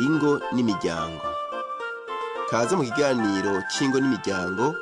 Ingo n'imiryango. Kaze mu kiganiro c'ingo n'imiryango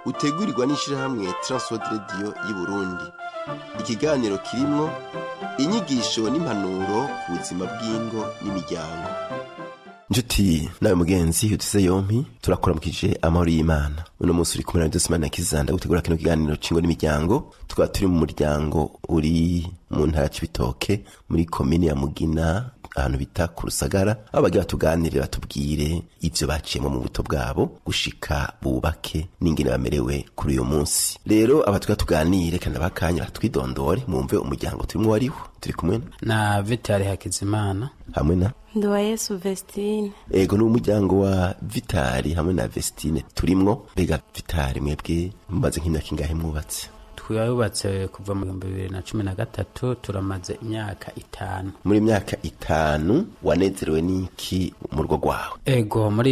utegurirwa n'ishirahamwe Transworld Radio y'Uburundi. Ikiganiro kirimwo inyigisho n'impanuro ku buzima bw'ingo n'imiryango. Njuti nawe mugenzi utise yompi, turakuramukije amahoro y'Imana. Uno munsi uri kumwe na Josimana Kizanda gutegura kino kiganiro c'ingo n'imiryango. Tukaba turi mu muryango uri mu ntara Cibitoke, muri komine ya Mugina, ahantu bita ku Rusagara, aho bagira batuganire, batubwire ivyo baciyemo mu buto bwabo gushika bubake n'ingene bamerewe kuri uyu munsi. Rero aba twa tuganire kandi abakanya batwidondore, mwumve umuryango turimwo wariho. Turi kumwe na Vitali Hakizimana hamwe na Nduwayesu Vestine. Ego, ni umuryango wa Vitali hamwe na Vestine turimwo. Mbega Vitali, mwebwe mumaze nk'imyaka ingahe mwubatse? Twubatse kuva mu 2013, turamaze imyaka 5. Muri myaka 5 wanezerewe n'iki mu rugo rwawe? Ego, muri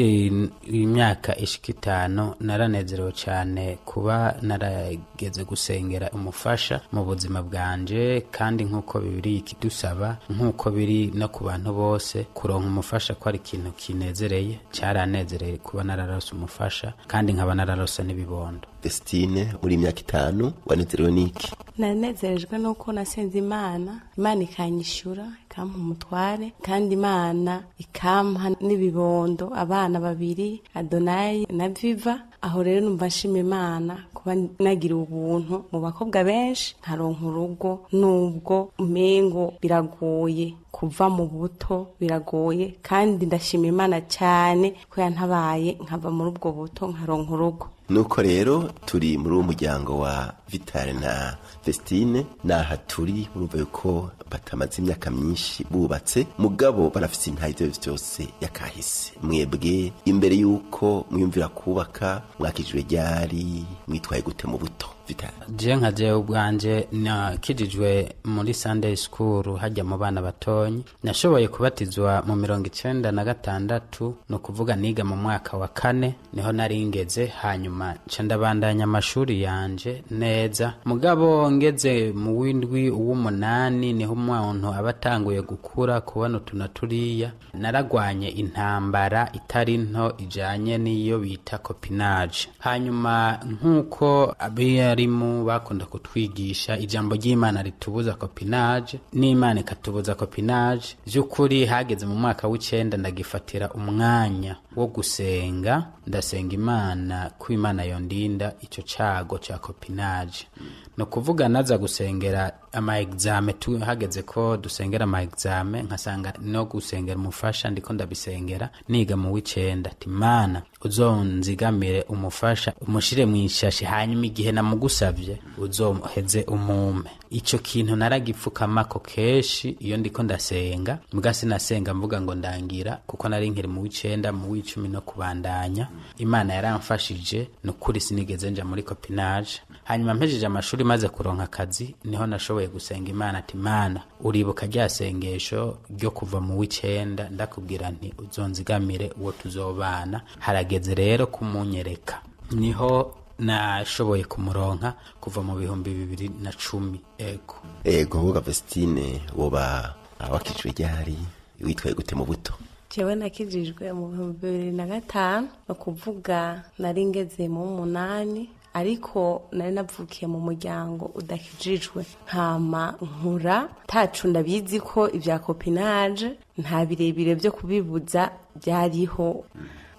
iyi myaka ishika 5 naranezerewe cyane kuba narageze gusengera umufasha mu buzima bwanje, kandi nk'uko bibiri ikidusaba, nk'uko biri no ku bantu bose, kuronka umufasha ko ari ikintu kinezereye. Cyaranezereye kuba nararose umufasha kandi nkaba nararose n'ibibondo. Vestine, muri imyaka 5 wanezerewe n'iki? Nanezerejwe nuko nasenze Imana, Imana ikanyishura, ikampa umutware, kandi Imana ikampa n'ibibondo, abana babiri, Adonai na Viva. Aho rero numva nshima Imana kuba nagira ubuntu mu bakobwa benshi, nkaronka urugo, nubwo umengo biragoye kuva mu buto, biragoye, kandi ndashima Imana cyane ko yantabaye nkava muri ubwo buto nkaronka urugo. Nuko rero turi muri uwo muryango wa Vitale na Vestine, naha turi murumva yuko batamaze imyaka myinshi bubatse, mugabo barafise intahe ivyo vyose yakahise. Mwebwe imbere yuko mwiyumvira kubaka, mwakijwe ryari? Mwitwaye gute mu buto, Vitale? Je nka jewe ubwanje nakijijwe muri Sunday school, hajya mu bana batonyi. Nashoboye kubatizwa mu 96, ni ukuvuga niga mu mwaka wa 4 niho naringeze. Hanyuma nca ndabandanya amashuri yanje neza, mugabo ngeze mu w'indwi, uw'umunani, niho umuntu aba atanguye gukura, kubona utu na turiya. Naragwanye intambara itari nto ijanye n'iyo bita copinage. Hanyuma nk'uko abarimu bakunda kutwigisha, ijambo ry'Imana ritubuza copinage n'Imana ikatubuza copinage. Vy'ukuri hageze mu mwaka w'9 ndagifatira umwanya wo gusenga, ndasenga Imana ko Imana yondinda ico cago ca copinage. No kuvuga naza gusengera ama examen, hageze ko dusengera ama examen, nkasanga no gusengera umufasha ndiko ndabisengera niga mu w'9, ati Mana uzonzigamire umufasha, umushire mu ishashi, hanyuma igihe namugusavye uzoheze umume. Ico kintu naragipfukamako kenshi iyo ndiko ndasenga, muga sinasenga mvuga ngo ndangira, kuko nari nkiri mu w'9, mu w'10 no kubandanya. Imana yaramfashije nukuri, sinigeze nja muri copinage. Hanyuma mpejeje amashuri, maze kuronka akazi, niho nashoboye gusenga Imana ati Mana, uribuka rya sengesho ryo kuva mu w'9 ndakubwira nti uzonzigamire uwo tuzobana, harageze rero kumunyereka. Niho nashoboye kumuronka kuva mu 2010. Ego. Ego, woga Vestine, woba wakijwe ryari? Witwaye gute mu buto? Jewe nakijijwe mu 2005, ni ukuvuga nari ngeze mu 8, ariko nari navukiye mu muryango udakijijwe. Ntama nkura tacu ndabizi ko ibya copinage nta birebire byo kubibuza byariho.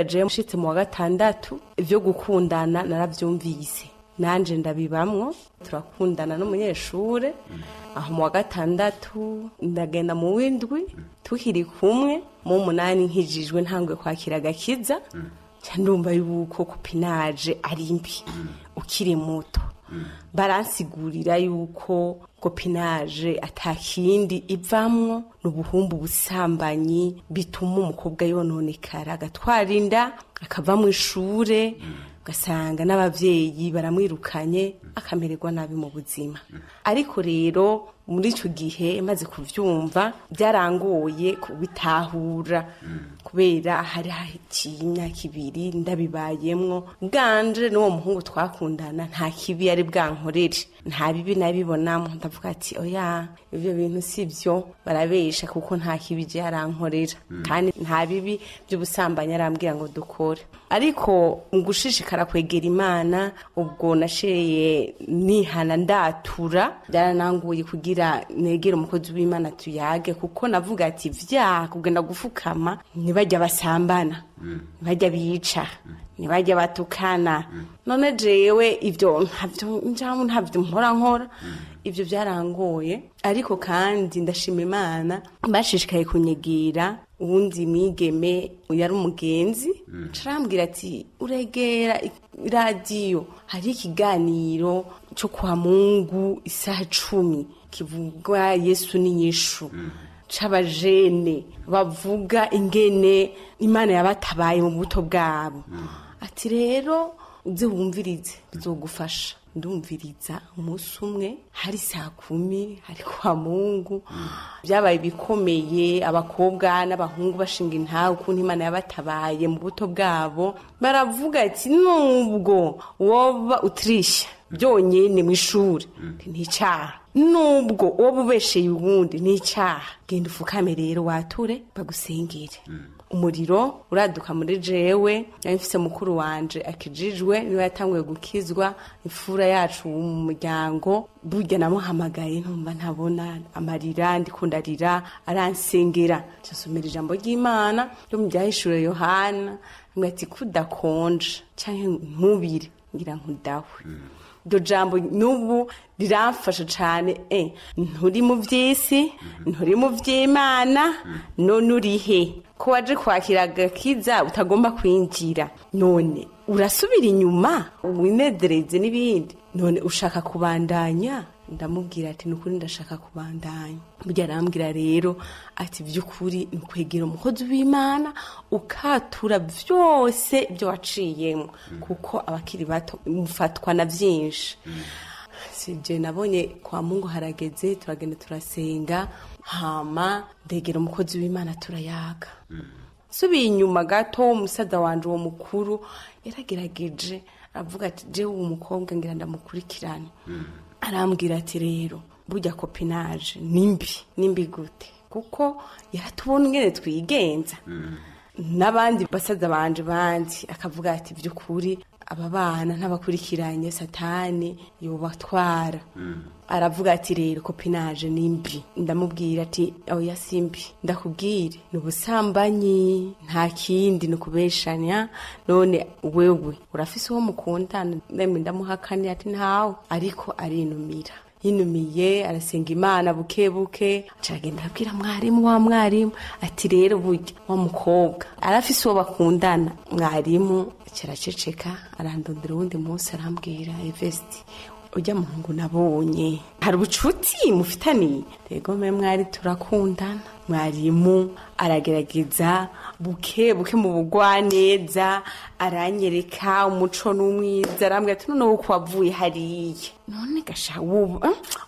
Jewe nshitse mu wa 6 ivyo gukundana naravyumvise, nanje ndabibamwo, turakundana n'umunyeshure. Aho mu wa 6 ndagenda mu w'7 tukiri kumwe, mu 8 nkijijwe ntangwe kwakira agakiza, ndumva yuko copinage ari mbi ukiri muto. Baransigurira yuko copinage atakindi ivamwo n'ubuhumbu, busambanyi, bituma umukobwa yononekara, agatwara inda, akava mu ishure, ugasanga n'abavyeyi baramwirukanye, akamererwa nabi mu buzima. Ariko rero Muri ico gihe maze kuvyumva byarangoye kubitahura, kubera hari haciye imyaka 2 ndabibayemwo. Bwanje n'uwo muhungu twakundana nta kibi yari bwankorere, nta bibi nabibonamo. Ndavuga ati oya, ivyo bintu sivyo, barabesha kuko nta kibi je yarankorera, kandi nta bibi by'ubusambanyi arambwira ngo dukore. Ariko mu gushishikara kwegera Imana, ubwo nasheye nihana ndatura, byarananguye kugira negere umukozi w'Imana tuyage, kuko navuga ati vyaha kugenda gufukama ntibajya basambana, ntibajya bica, ntibajya batukana. None jewe ivyo ntavyo njamwe, ntavyo mpora nkora, ivyo byarangoye. Ariko kandi ndashima Imana, bashishikaye kunyegira uwundi mwigeme yari umugenzi, carambwira ati uregera iradiyo hari ikiganiro cyo kwa Mungu isaha 10 kivuga Yesu n'inyishu, c'abajene bavuga ingene Imana yabatabaye mu buto bwabo. Ati rero uze wumvirize bizogufasha. Ndumviriza umunsi umwe hari saa 10 hari kwa Mungu. Byabaye bikomeye, abakobwa n'abahungu bashinga intahe ukuntu Imana yabatabaye mu buto bwabo. Baravuga ati nubwo woba utrisha byonyene mu ishuri nticaha, nubwo woba ubesheye ubundi nticaha, genda ufukame rero wature bagusengere. Umuriro uraduka muri jewe. Nari mfise mukuru wanje akijijwe, niwe yatanguye gukizwa, imfura yacu mu muryango. Burya namuhamagaye ntumva ntabona, amarira ndiko ndarira, aransengera. Nsomera ijambo ry'Imana ryo mu Byahishuwe Yohana, ati kudakonje canke ntubire ngira nkudahwe. Iryo jambo n'ubu riramfasha cane. Nturi mu vy'isi, nturi mu vy'Imana, none urihe? Ko waje kwakira agakiza utagomba kwinjira, none urasubira inyuma winezereze n'ibindi, none ushaka kubandanya? Ndamubwira ati nukuri ndashaka kubandanya. Burya arambwira rero ati by'ukuri ni kwegera umukozi w'Imana ukatura byose ibyo waciyemo, kuko abakiri bato mufatwa na byinshi. Sije nabonye kwa Mungu harageze, turagenda turasenga, hama ndegera umukozi w'Imana turayaga. Subiye inyuma gato, umusaza wanje uwo mukuru yaragerageje aravuga ati jewe uwo mukobwa ngira ndamukurikirane. Arambwira ati rero burya copinage nimbi gute, kuko yaratubona ingene twigenza n'abandi basaza banje bandi. Akavuga ati by'ukuri aba bana ntabakurikiranye satani yobatwara. Aravuga ati rero copinage nimbi. Ndamubwira ati oya simbi, ndakubwire ni ubusambanyi, nta kindi, ni ukubeshanya. None wewe urafise uwo mukundana? Ndamuhakanira ati ntawe, ariko arinumira. Yinumiye arasenga Imana buke buke, acagenda abwira mwarimu wa mwarimu ati rero burya wa mukobwa arafise uwo bakundana. Mwarimu araceceka, arandondera uwundi munsi arambwira Evesti ujya muhungu nabonye hari ubucuti mufitaniye. Rego mwe mwari turakundana. Mwarimu aragerageza buke buke mu bugwaneza, aranyereka umuco n'umwiza, arambwira ati none uko wavuye hariya, none gasha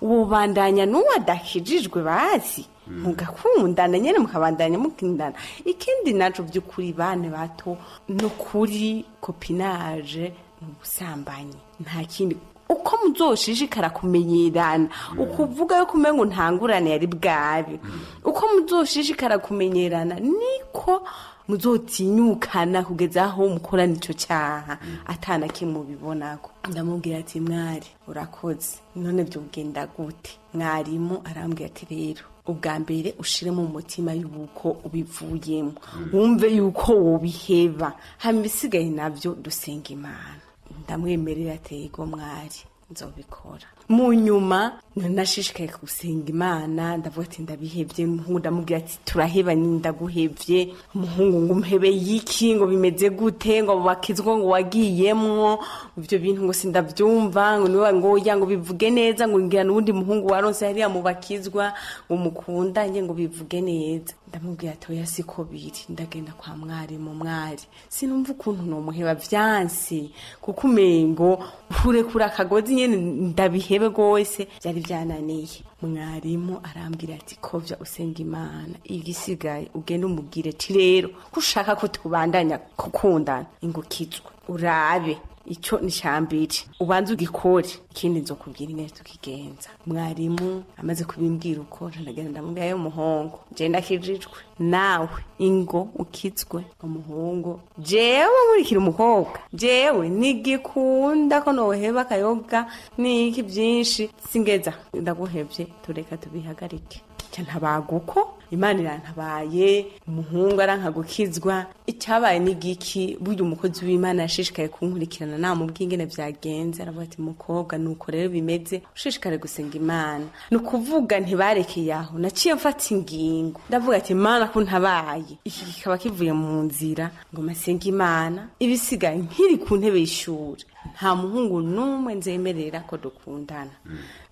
wubandanya n'uwadakijijwe bazi mugakundana nyene mukabandanya mukindana. Ikindi naco by'ukuri bane bato no kuri copinage n'ubusambanyi, nta kindi. Uko muzoshishikara kumenyerana, ukuvuga yo kumengo ntangurane yari bwabe, uko muzoshishikara kumenyerana niko muzotinyukana kugeza aho mukora nico cyaha atana kimubibonako. Ndamubwira ati mwari urakoze, none byo ugenda gute? Mwarimu arambwira ati rero ubwa mbere ushire mu mutima yuko ubivuyemo, wumve yuko wobiheba, hama ibisigaye navyo dusenga Imana. Ndamwemerera ati yego mwari nzobikora. Mu nyuma nashishikaye gusenga Imana, ndavuga ati ndabihevye. Umuhungu ndamubwira ati turaheba ndaguhevye. Umuhungu ngo umpebe yiki, ngo bimeze gute, ngo bakizwa ngo wagiyemwo ivyo bintu ngo sindavyumva, ngo niwe ngo oya ngo bivuge neza, ngo ngira n'uwundi muhungu waronse hariya mu bakizwa ngo mukundanye ngo bivuge neza. Ndamubwira ati oya siko biri. Ndagenda kwa mwarimu, mwari sinumva ukuntu nomuheba vyanse, kuko umengo kurekura akagozi nyene ndabihebe gose byari byananiye. Mwarimu arambwira ati kovya usenga Imana, igisigaye ugende umubwire ati rero ko ushaka ko tubandanya gukundana, ingukizwe urabe icyo ni cyambere ubanze ugikore, ikindi nzokubwira ingene tukigenza. Mwarimu amaze kubimbwira uko, ndagenda ndamubwira yo muhungu, je ndakijijwe nawe ingo ukizwe. Umuhungu jewe nkurikira umukobwa, jewe nigikunda ko noheba akayoga niki byinshi, singeza ndaguhevye, tureka tubihagarike. Ntabaga uko Imana irantabaye, umuhungu arankagukizwa. Icyabaye n'igiki? Burya umukozi w'Imana yashishikaye kunkurikirana, namubwiye ingene vyagenze, aravuga ati mukobwa nuko rero bimeze, ushishikare gusenga Imana. Ni ukuvuga ntibarekeye aho, naciye mfata ingingo ndavuga ati Imana ko ntabaye, iki kikaba kivuye mu nzira, ngo masenga Imana, ibisigaye nkiri ku ntebe y'ishuri nta muhungu n'umwe nzemerera ko dukundana.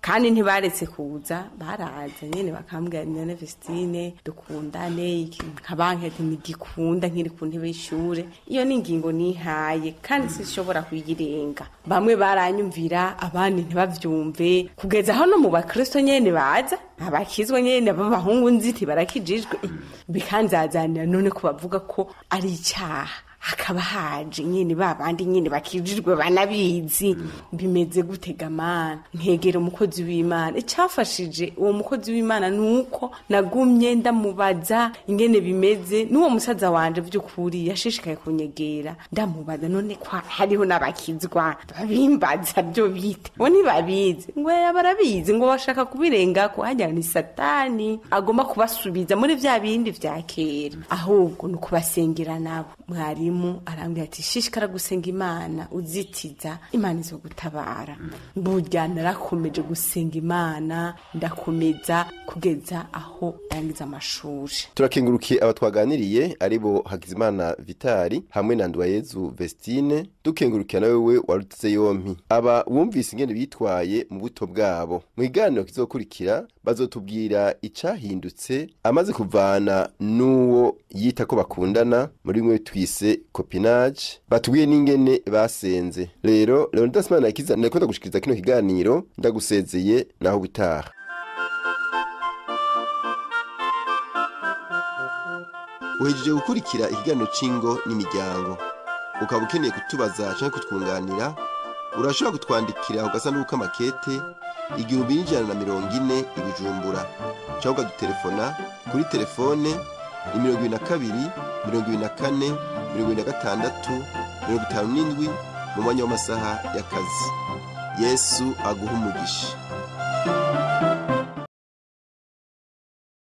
Kandi ntibaretse kuza, baraza nyene bakambwira none Vestine dukundane, nkabanke ati ntigikunda nkiri ku ntebe y'ishure. Iyo ni ingingo nihaye kandi sinshobora kuyirenga. Bamwe baranyumvira, abandi ntibavyumve, kugeza aho no mu bakristo nyene baza abakizwa nyene b'abahungu nzi barakijijwe, bikanzazanira none ko bavuga ko ari icyaha, hakaba haje nyene babandi nyene bakijijwe banabizi. Bimeze gutega Mana, nkegera umukozi w'Imana. Icafashije uwo mukozi w'Imana nuko nagumye ndamubaza ingene bimeze, n'uwo musaza wanje by'ukuri yashishikaye kunyegera, ndamubaza none kwa hariho n'abakizwa babimbaza byo bite, bo ntibabizi, ngo barabizi, ngo bashaka kubirengako, hajya ni Satani agomba kubasubiza muri vya bindi vya kera, ahubwo ni ukubasengera nabo. Mwarimu arambwira ati shishikara gusenga Imana uzitiza, Imana izogutabara. Burya narakomeje gusenga Imana, ndakomeza kugeza aho ndangiza amashuri. Turakengurukiye aba twaganiriye aribo Hakizimana Vitali hamwe na Nduwayezu Vestine, dukengurukiye nawe we warutse yompi. Aba wumvise ingene bitwaye mu buto bwabo. Mu kiganiro kizokurikira bazotubwira icahindutse amaze kuvana n'uwo yita ko bakundana muri mwe twise copinage, batubwiye n'ingene basenze. Rero Leonidas Manirakiza ndakunda gushikiriza kino kiganiro, ndagusezeye naho gutaha. Uhejeje gukurikira ikiganiro c'ingo n'imiryango, ukaba ukeneye kutubaza canke kutwunganira, urashobora kutwandikira ku gasanduku k'amakete 1140 i Bujumbura, canke ukadutelefona kuri telefone ni 22 24 26 57 mu mwanya w'amasaha y'akazi. Yesu aguhe umugisha.